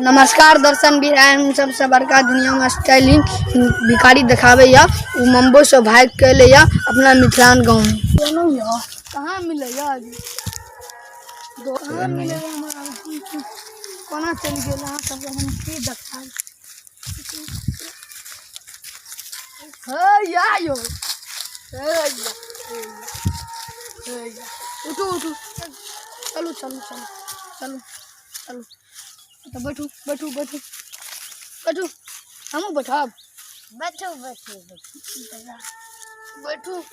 नमस्कार दर्शन भी आए हम सबसे बड़का दुनिया में स्टाइलिंग भिखारी देखाबैया ओ मुंबई से भाग के अयलैया अपना मिथिलान गाँव में। कहाँ मिलैया अभी? कहाँ मिलैया हमरा? कोना चलि गेल? अहाँ सबके हम की देखाब? हे या यौ, हे या, हे या, उठू उठू, चलू चलू चलू चलू चलू। तऽ बैठू बैठू बैठू बैठू, हमहूँ बैठब। बैठू बैठू बैठू।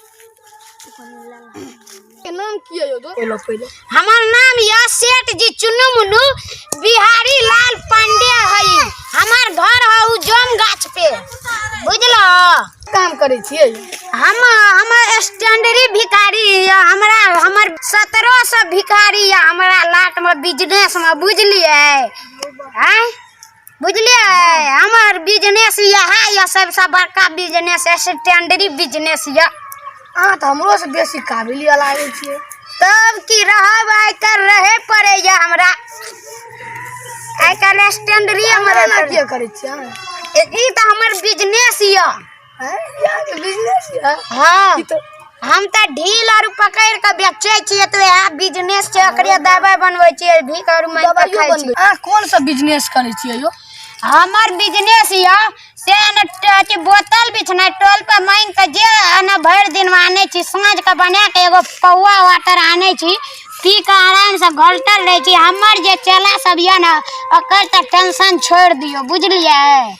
के नाम की है यौ? तो पहिले हमर नाम यह सेठ जी चुन्नू मुन्नू बिहारी लाल पांडे है। हमर घर है उ जोम गाछ पे, बुझलो? काम करै छियै? हम हमर स्टैंडरी भिखारी यऽ। हमरा हमर 1700 भिखारी यऽ हमरा लाट में बिजनेस में, बुझलियै? आँय, बुझलियै? हमर बिजनेस इएह यऽ, सबसँ बड़का बिजनेस स्टैंडरी बिजनेस यऽ। अहाँ तऽ हमरो से बेसी काबिल यऽ लागै छियै। तब की रहब, आइ काल्हि रहै पड़ैया हमरा, आइ काल्हि स्टैंडरी हमर। एना किया करै छियै अहाँ? ई तऽ हमर बिजनेस यऽ। हैं? अहाँके बिजनेस यऽ? हाँ। ई तऽ हम तऽ ढील आर पकड़ि कऽ बेचै छियै, तऽ वएह बिजनेस छै। ओकरे दबाइ बनबै छियै, भीख आर मांगि कऽ दबाइयो खाइ बनबै। छियै। अहाँ कोन सब बिजनेस करै छियै यौ? हमर बिजनेस यऽ से ने अथी बोतल बिछनाइ, टोल पर मांगि कऽ जे एना भरि दिनमे आनै छी, साँझ कऽ बना कऽ एगो पौआ वाटर आनै छी, पी कऽ आरामसँ घोलटल रहै छी। हमर जे चेला सब यऽ ने, ओकर तऽ टेंशन छोड़ि दियौ, बुझलियै?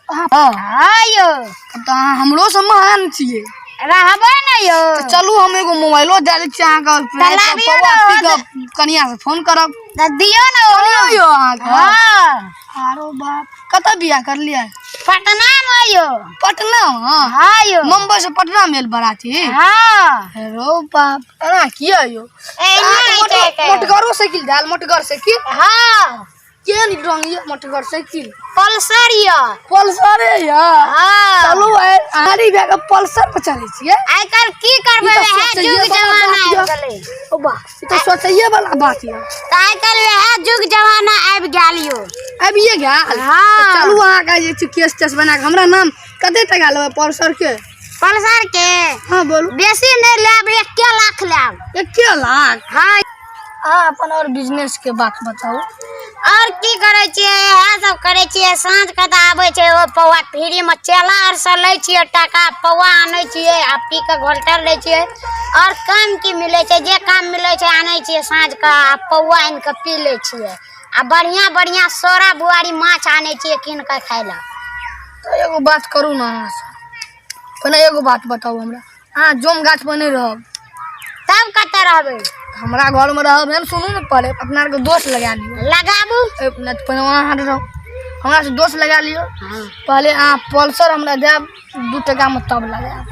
हाँ यौ। तब तऽ अहाँ हमरो से महान छियै। रहबै ने यौ। तऽ चलू, हम एगो मोबाइलो दए दै छी अहाँके। तऽ लाबियौ पौआ ने। पी कऽ कनिया से फोन करब। तऽ दियौ ने ओ। कनियो यौ अहाँके? हाँ। आरो बाप, कतऽ बियाह करलियै? पटना मे यौ। पटना मे? हाँ यौ। मुंबई से पटना में एल बराती? हाँ। रो बाप, एना किया यौ? एना अहाँके होइ छै। मोटगरो साइकिल देल, मोटगर साइकिल? हाँ। केहन रंग यऽ मोटगर साइकिल? पल्सर यऽ। पल्सरे यऽ? हाँ। चलू, आइ गाड़ी भए कऽ पल्सर पर चलै छियै। आइ काल्हि की करबै, ई तऽ वएह सोचैये जुग वाला जमाना बात आबि यऽ। गेलै। ओ बा, ई तऽ सोचैये वाला बात यऽ। तऽ आइ काल्हि वएह जुग जमाना आबि गेल यौ। आबिये गेल? हाँ। तऽ चलू, अहाँके जे छै केस तेस बना कऽ हमरा नाम कते टका लेबै पल्सर के? पल्सर के? हाँ, बोलू। बेसी नहि लेब, 1 लाख लेब। 1 लाख? हाँ। अहाँ अपन और बिजनेस के बात बताउ। और की करै छियै? इएह सब करै छियै। साँझ के तऽ आबै छै ओ पौआ फ्रीमे, चेला आर से लै छियै टाका, पौआ आनै छियै आ पी कऽ घोलटल लै छियै। और काम की मिलै छै? जे काम मिलै छै आनै छियै साँझ के आ पौआ आनि कऽ पी लै छियै आ बढ़िआँ बढ़िआँ सोरा बुआरी माछ आनै छियै कीन कऽ खाय लए। तऽ एगो बात करू ने अहाँसँ, पहिने एगो बात बताउ हमरा, अहाँ जोम गाछ पर नहि रहब? तब कतऽ रहबै? हमरा घरमे रहब। एहन सुनू ने, पहिले अपना आरके दोस्त लगा लियौ। लगाबू। नहि तऽ पहिने अहाँ रहू, हमरा से दोस्त लगा लियौ। पहले अहाँ पल्सर हमरा देब 2 टकामे, तब लगायब।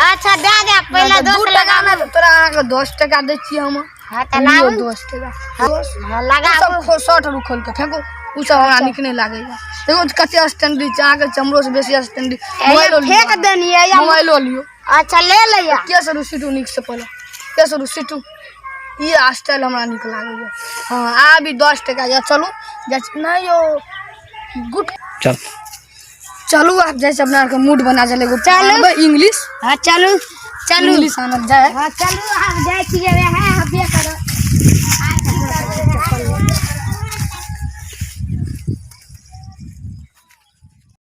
अच्छा, दए दे पहिले। दू दोस्त टका नहि, तोरा अहाँके 10 टका दै छियै हम। हाँ, तऽ लियौ। लाबू। 10 टका दोस्त। हाँ, ओ लगाबू। सब शर्ट आर खोलि कऽ फेंकू, ओ सब हमरा नीक नहि लागैया। देखो कते स्टैंडी छै, अहाँके चमड़ो से बेसी स्टैंडी। मोबाइलो लियौ। फेंक देनी है या? मोबाइलो लियौ। अच्छा, ले लैया। केस आर सीटू नीक से, पहिले केस आर सीटू। ई स्टाइल हमरा नीक लागैया। हाँ, आब ई 10 टका यऽ। चलू, जाइ छी। नहि यौ, गुड। चल। चलू, आब जाइ छी, अपना आरके मूड बना चल एगो। चलू। आनबै इंग्लिश। हाँ, चलू चलू। इंग्लिश आनल जाय। हाँ, चलू, आब जाइ छियै, वएह हबे करब।